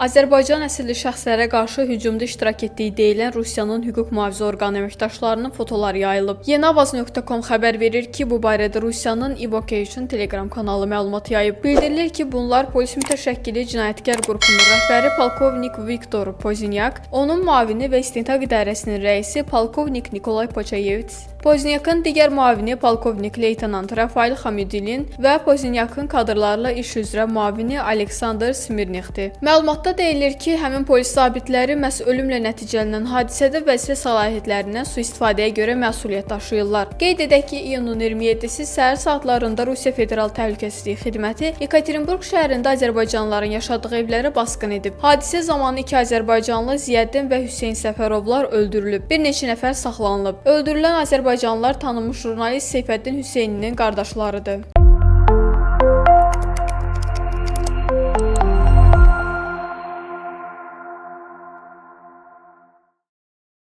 Azərbaycan əsilli şəxslərə qarşı hücumda iştirak etdiyi deyilən Rusiyanın hüquq mühafizə orqanı əməkdaşlarının fotoları yayılıb. Yeniavaz.com xəbər verir ki, bu barədə Rusiyanın Evocation Telegram kanalı məlumat yayıb. Bildirilir ki, bunlar polis mütəşəkkili cinayətkar qrupunun rəhbəri polkovnik Viktor Pozinyak, onun müavini və istintaq idarəsinin rəisi polkovnik Nikolay Poçayevits, Poznyakın digər müavini polkovnik leytenant Rafael Xamidulin və Poznyakın kadrlarla iş üzrə müavini Aleksandr Smirnixdir. Məlumatda deyilir ki, həmin polis zabitləri məhz ölümlə nəticələnən hadisədə vəzifə səlahiyyətlərindən sui-istifadəyə görə məsuliyyət daşıyırlar. Qeyd edək ki, iyunun 27-si səhər saatlarında Rusiya Federal Təhlükəsizlik Xidməti Yekaterinburq şəhərində azərbaycanlıların yaşadığı evlərə basqın edib. Hadisə zamanı iki azərbaycanlı Ziyəddin və Hüseyn Səfərovlar öldürülüb. Bir neçə nəfər saxlanılıb. Öldürülən azərbaycanlılar tanınmış jurnalist Seyfəddin Hüseynlinin qardaşlarıdır.